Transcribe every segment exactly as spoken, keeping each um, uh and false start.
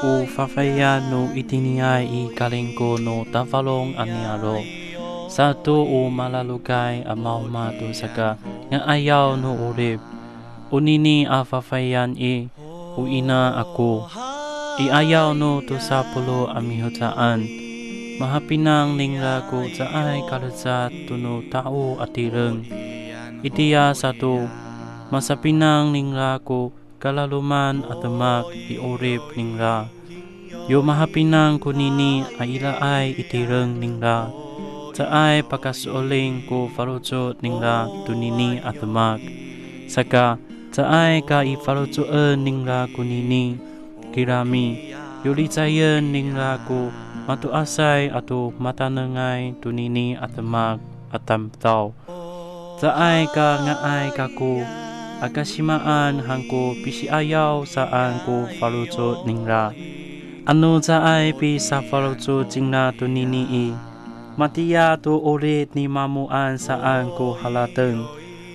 O fafahiyan no itiniay i Kalingko no Tafalong a niyaro', sato o malalokay a maomato saka nga'ayaw no 'orip. Onini a fafahiyan i, o ina ako i 'ayaw no tosa polo' a mihecaan. Mahapinang ningra ko caay kalecad to no tao a tireng. Itiya sato, masapinang ningra ko kalaloman a demak i 'orip ningra. Yo mahapinang konini a iraay i tireng ningra, caay pakaso'elin ko faloco' ningra tonini a demak. Saka, caay ka i faloco'en ningra konini, kirami, yo licayen ningra ko mato'asay ato matanengay tonini a demak a tamdaw. Caay ka nga'ay kako a kasimaan han ko pisi'ayaw saan ko faloco' ningra. Ano caay pisafaloco' cingra tonini i, matiya to 'orip ni mamoan saan ko harateng.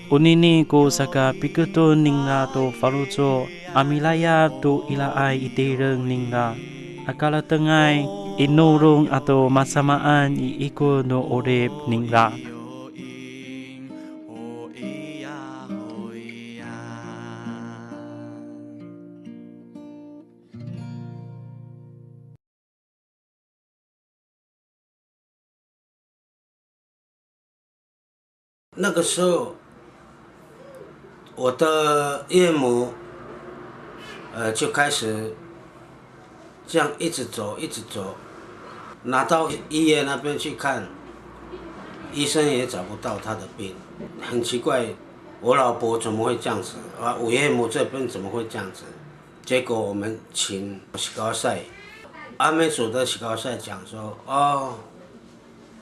Onini ko sakapiketon ningra to faloco' a milayap to iraay i tireng ningra a karatengay i nolon ato masamaan i ikor no 'orip ningra.那个时候，我的岳母，呃，就开始这样一直走，一直走，拿到医院那边去看，医生也找不到她的病，很奇怪，我老婆怎么会这样子？啊，我岳母这边怎么会这样子？结果我们请sikawasay，阿美族的sikawasay讲说，哦，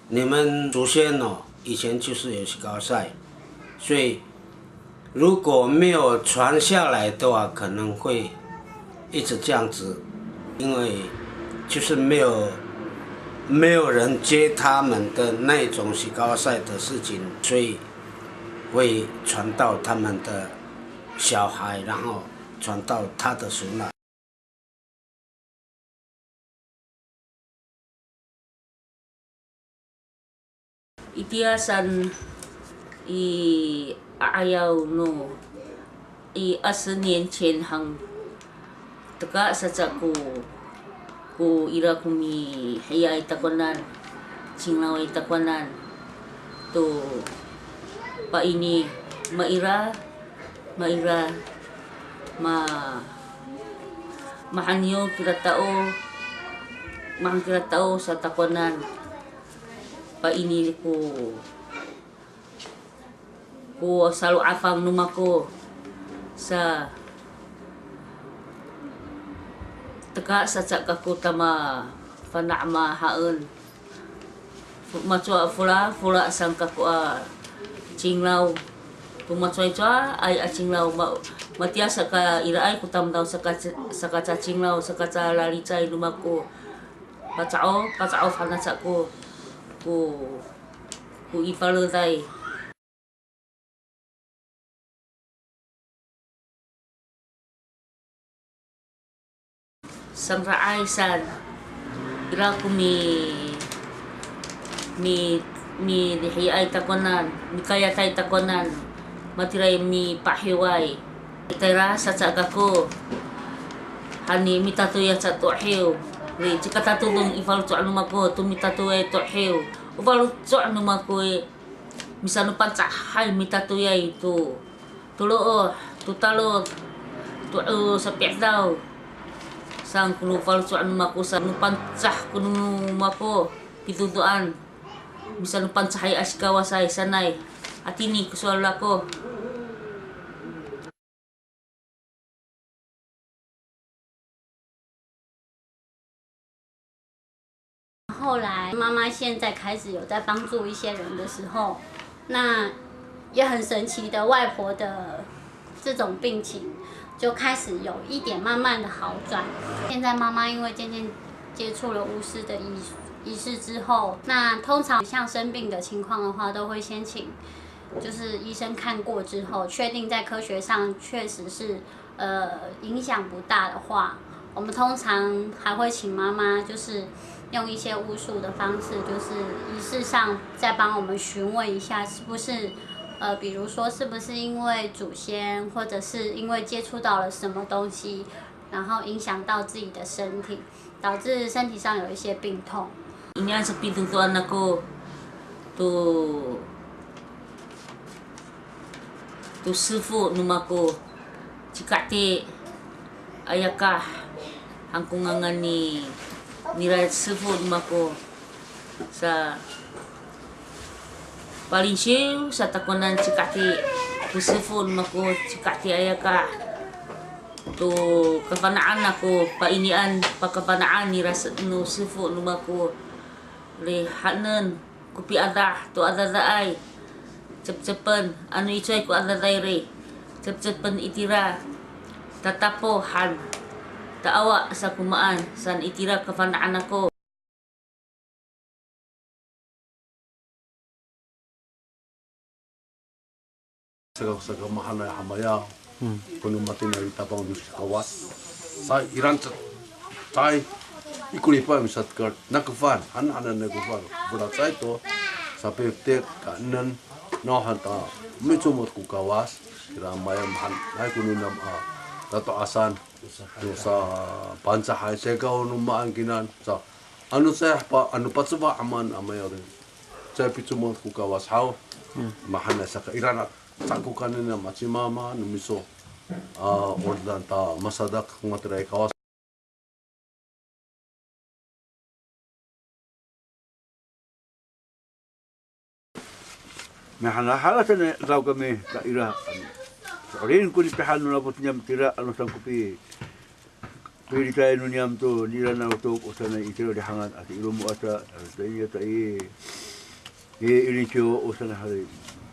你们祖先哦，以前就是有sikawasay，所以如果没有传下来的话，可能会一直这样子，因为就是没有，没有人接他们的那种sikawasay的事情，所以会传到他们的小孩，然后传到他的孙那。 Itiya saan i 'a'ayaw no i 二十年前 han, teka saca ko, ko ira ko mihiyaay takowanan, cinglaway takowanan to paini, maira, maira, ma, mahaen yo kira tao, mahaen kira tao sa takowanan. Paini ko, ko salo'afang no mako sa teka saca kako tamafana' mahaen. Macowa fola, fola saan kako a cinglaw. To macowacowaay a cinglaw, ma, matiya saka iraay ko tamdaw saka, saka cacinglaw, saka calalicay no mako. Paca'of, paca'of han aca ko, ko, ko i faleday. Sangra'ay saan, ira ko mi, mi, mihiyaay takowanan, mikayatay takowanan, matiraay mipahiway. Tayra saca kako, hani mitatoya ca to hiw. Ri, cika tatodong i faloco' no mako to mitatoyay to hiw. O faloco' no mako i, misanoPangcahay mitatoyay to, to looh, to talod, to, o, sapi'edaw. Saan ko no faloco' no mako, sa no Pangcah ko no mako pidodoan. MisanoPangcahay a sikawasay sanay. Hatini ko sowal ako. 后来妈妈现在开始有在帮助一些人的时候，那也很神奇的，外婆的这种病情就开始有一点慢慢的好转。现在妈妈因为渐渐接触了巫师的仪仪式之后，那通常像生病的情况的话，都会先请就是医生看过之后，确定在科学上确实是呃影响不大的话，我们通常还会请妈妈就是用一些巫术的方式，就是仪式上再帮我们询问一下，是不是呃，比如说是不是因为祖先，或者是因为接触到了什么东西，然后影响到自己的身体，导致身体上有一些病痛。Inian sapidodoan ako to to sifo no mako, ci Kati Ayakah han ko ngangan ni, nira sifo no mako. Sa palinsiw sa takowanan ci Kati, ko sifo no mako ci Kati Ayakah. To kafana'an ako, painian pakafana'an nira s-, no sifo no mako. Ri hanen ko piadah to adadaay. Cepcepen, ano icowaay ko adadaay ri. Cepcepen itira. Tatapo han. Taawa sa ko maan, saan itira kafana'an ako. Saka, saka mahaenay hamayaw. Hmm. Ko no matini a i tapang no Kawas. Sa iraan ca-, caay, i ko lipay misatekal, nakefan, han, hanan nakefan. Bora caay to, sapiftik, kaenen, nawhan ta micomod ko Kawas. Kira maya mahaenay ko no niyam a tato'asan. No sa Pangcahay, saka no maan kinan, sa, ano caay pa, ano pacefa a maan a mayaw ri. Caay picomod ko Kawas haw. Hmm. Mahaenay saka iraan a, caay ko kaenen a macimama no miso. A, ordan ta masadak ko matiraay Kawas. Mihaenay, haen sanay daw kami ta ira, ano, so'elin ko nipihan no lapot niyam tira, ano, saan ko pi Pilitay no niyam to, nira naw to, o sanay itira dihangan, ati ilomo ata, ati iya ta i, i, ilinsiyo, o sanay hari.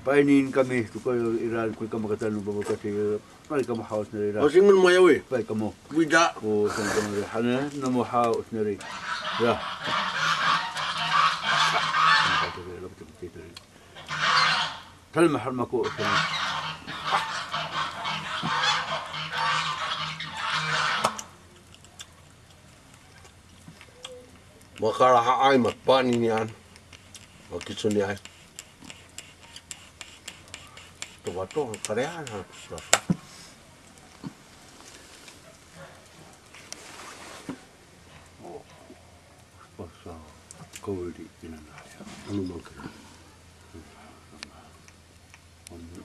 Painien kami, to ka iraan, ko kamakatan no babakasi, mari kamo haw sanay ira. O, singon mayawi. Pay kamo. Wida. O sanay kamo ira, hana, namo haw sanay ira. Ya. Talma, talma ko, o sanay. Makalahaay, mapaninian. Makisoniay. To wato, kalehan, ha. Pasa kawili kinanaya. Ano man kira?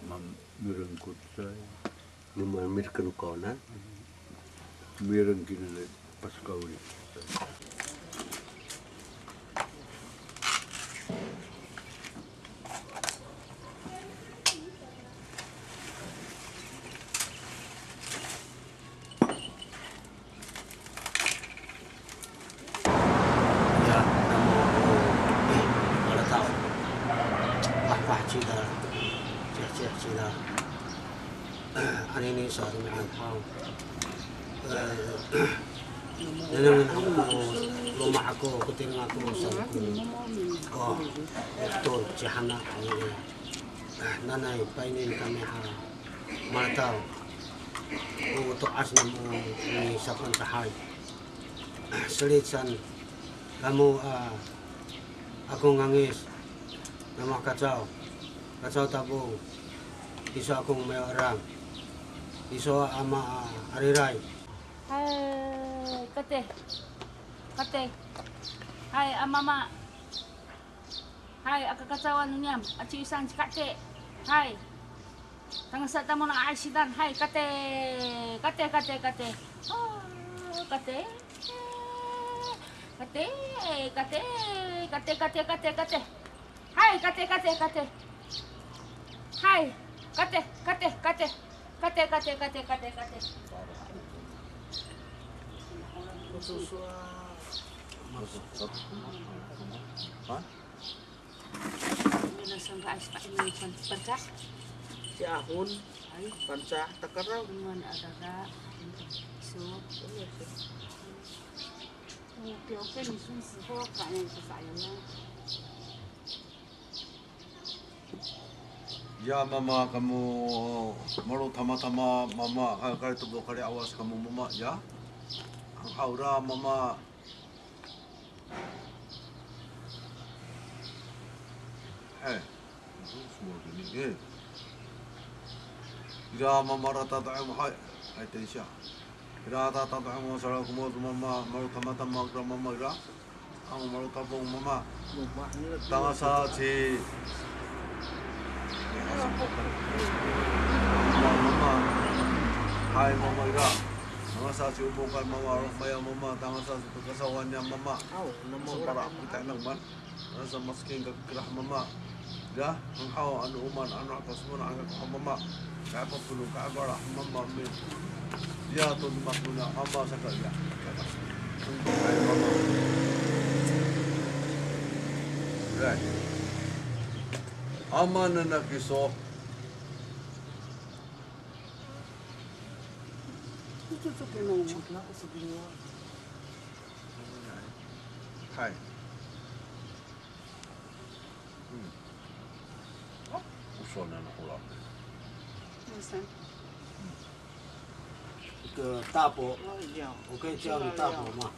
Mam-, mirengkot saya. Ano man mirengkot kawanan? Mirengkot kinanaya, pasa kawili. Ya, namo, eh, malataw. Pahpah cida, cihcih cida. Anini sa romi'ad haw. Eh, nengnengen ako ko loma' ako, ko tireng ako, saan ko. O, to, ci Hana, anini. Nanay, painien kami ha malataw. O to'as namo ni Sapangcahay. Selid saan kamo, a, ako ngangis. Namo Kacaw. Kacaw Tabow. Iso ako ngomayaw erang. Iso ama, a, Ariray. Hay, kate. Kate. Hay, a mama. Hay, aka kacawan no niyam, a ciwisan ci Kate. Hay. Tangasa tamo na'ay sidan, hay, kate, kate, kate, kate. A, kate. Kate, kate, kate, kate, kate, kate. Hay, kate, kate, kate. Hay, kate, kate, kate. Kate, kate, kate, kate, kate. Ha? Ina sangka ay sa ina pan-, Pangcah. Si Ahon. Ay. Pangcah, Takaraw. Ina adada. So. Oke, oke, ni sun si ho, ka ni sa saya. Ya mama kamo, malo tamatama mama, ka-, kali to bo kali awas kamo mama, ya. Ang haw ra mama. Hay. Ira mama ra tata'em, hay. Hay, 等一下. Ira tata'em, sala komo mama, malo tamatama kira mama ira. Ang malo tapong mama. Tangasa ci. Mama. Hay mama ira. Tangasa ci Omokay mama, maya mama, tangasa ci pakasawan niya mama. Aw, mama, so para kita nang man. Tangasa maskin ka kirah mama. Ya, ang haw, ano oman, ano apas mo na, ano ka mama. Kaya pa puno, kaya pa lah, mama, mi. Ya, to, mas mo na, mama, sa kaya. Ay, mama. Right. Ama na nakiso. Hay. 嗯。哦，不错呢，那胡老师。一个大伯，我可以叫你大伯吗？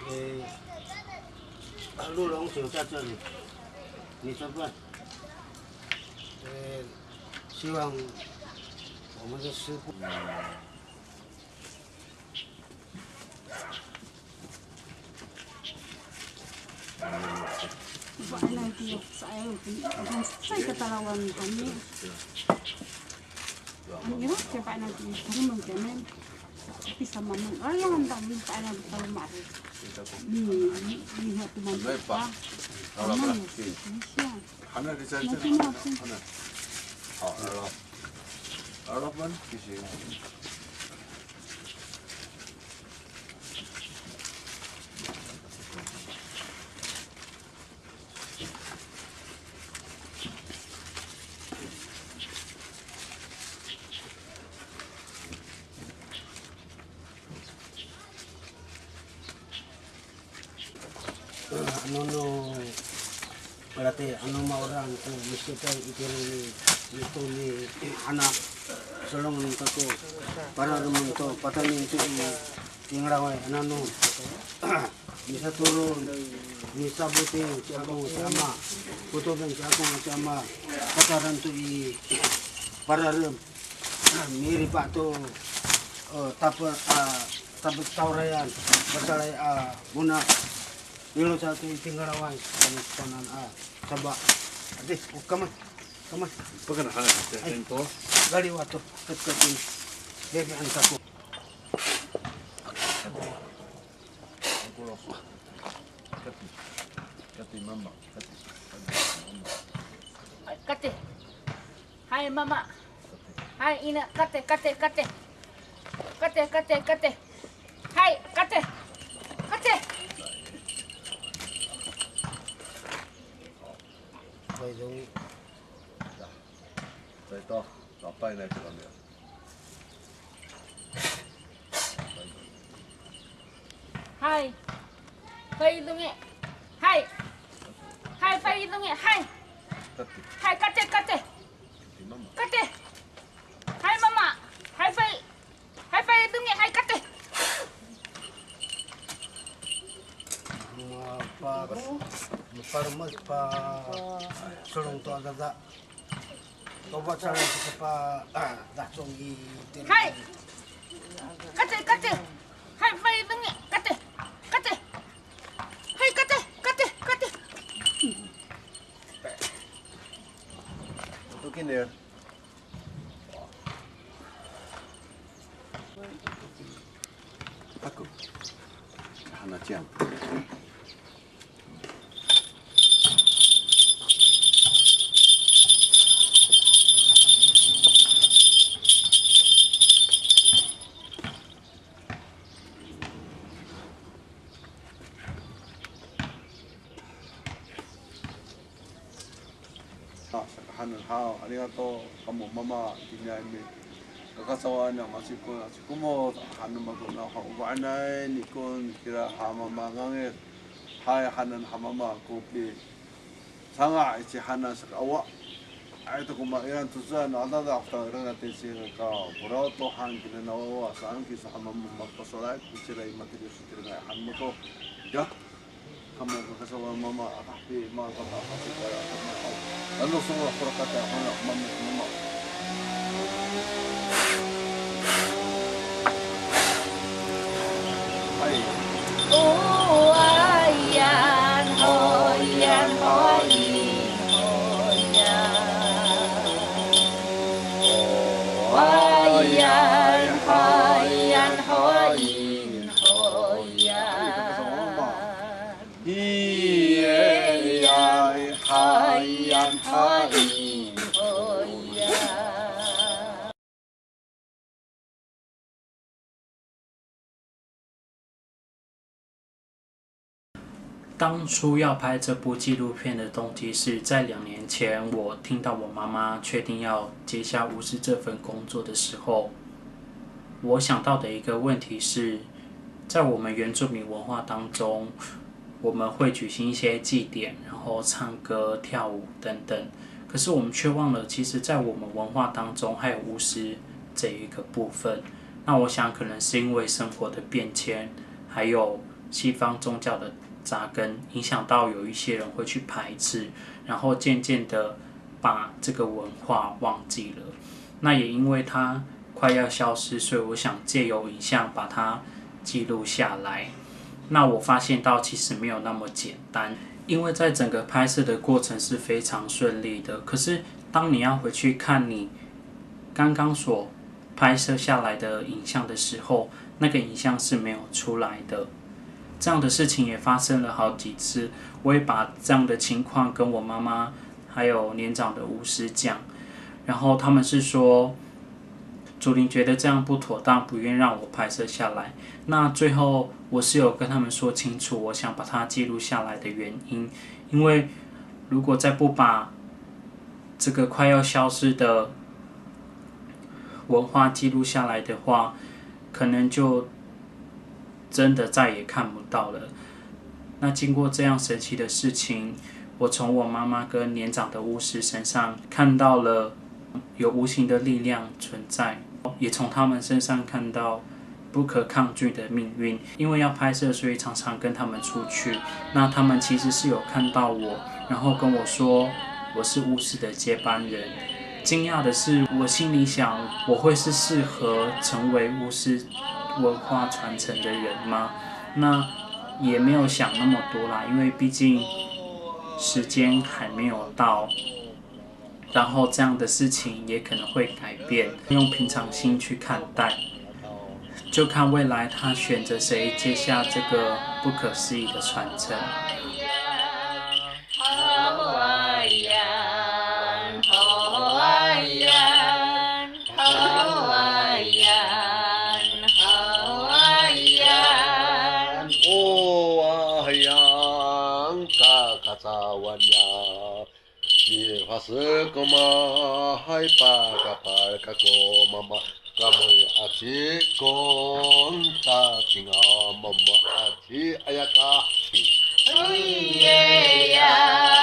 呃，鹿茸酒在这里，你这份。呃，希望我们的师傅。 Fa'inay tiya, sa'ay, sa i katalawan kami. Ang ina, tiya fa'inay tiya, kami mang kami. Tapi sama mang, ay, ang dami fa'inay tiya, mari. Ni, ni, ni, hati mang tiya. Aman, siya. Hana, di sa, hana. Hana. Oh, halo. Halo, man, kisi. Ano no, palati, ano ma'oraan ko misikay itini ni, ito ni anak, solongen kako, pararemen to, patanin to i, tingalaway, ano no, misatoron, misafoting, ci akong, ci ama, fototen, ci akong, ci ama, pataran to i, pararem, miripa to, e, tape, a, tape tawrayan, pasalay a, mona, Nilo sa to i tingalaway, kami sanan a, saba. Adi, o, kamay, kamay. Pagkanahan, ay, ito. Laliwa to, katkatin. Debi an kako. Kati, kati, mama, kati, kati, mama. Kati. Hay, mama. Hay, ina, kati, kati, kati. Kati, kati, kati. Hay, kati. Kati. Hay, dong. Ito, papay na ito kami. Hay. Fa'idongi. Hay. Hay, fa'idongi. Hay. Hay, kati, kati. Kati. Hay, mama. Hay, fa'i-, hay, fa'idongi. Hay, kati. Mapa-, maparemed, pa solong to adada. Toba sa kita pa, a, dacong i tira. Hay! Kati, kati! Hay, fa'idongi! Kati! Kati! Ako. Hana ciyang. 啊，saka hanen haw, arigato kamo mama, itini i kakacawaan a masikon, a sikomo, hanen mako na haw, o fa'inay nikon kira ha mama ngangit, hay hanen ha mama ko pisanga' i ci hanen saka awa. Ay to ko ma'irang to saan, adada ko tangirang a tisi ka, koraw to han kina na wawa, saan kiso ha mama mako solay, ko cira i mateliw so tirengay han mako. Ida. Kamo kakasawaan mama, aka hapi, ma, kaka, kasi, kaya, kaka, aw. Ano, song, ako, rakata, ako, na, mama, mama. Ay. O, ayan, hoyan, hoy, hoyan. O, ayan, hoyan, hoy, hoyan. Iye, iye, hayan, hayin, hoyan. 当初要拍这部纪录片的动机是在两年前，我听到我妈妈确定要接下巫师这份工作的时候，我想到的一个问题是，在我们原住民文化当中，我们会举行一些祭典，然后唱歌、跳舞等等。可是我们却忘了，其实在我们文化当中还有巫师这一个部分。那我想可能是因为生活的变迁，还有西方宗教的扎根，影响到有一些人会去排斥，然后渐渐的把这个文化忘记了。那也因为它快要消失，所以我想借由影像把它记录下来。那我发现到其实没有那么简单，因为在整个拍摄的过程是非常顺利的，可是当你要回去看你刚刚所拍摄下来的影像的时候，那个影像是没有出来的。这样的事情也发生了好几次，我也把这样的情况跟我妈妈还有年长的巫师讲，然后他们是说，祖灵觉得这样不妥当，不愿让我拍摄下来。那最后我是有跟他们说清楚，我想把它记录下来的原因，因为如果再不把这个快要消失的文化记录下来的话，可能就真的再也看不到了。那经过这样神奇的事情，我从我妈妈跟年长的巫师身上看到了有无形的力量存在，也从他们身上看到不可抗拒的命运。因为要拍摄，所以常常跟他们出去。那他们其实是有看到我，然后跟我说我是巫师的接班人。惊讶的是，我心里想，我会是适合成为巫师文化传承的人吗？那也没有想那么多啦，因为毕竟时间还没有到，然后这样的事情也可能会改变，用平常心去看待，就看未来他选择谁接下这个不可思议的传承。 Hawayan, hawayan, hawayan, hawayan. O wahayang kakacawan ya, mihase ko mahay pakapal kako mama, kami aci kon tacinga mama aci aya ka. Oye ya.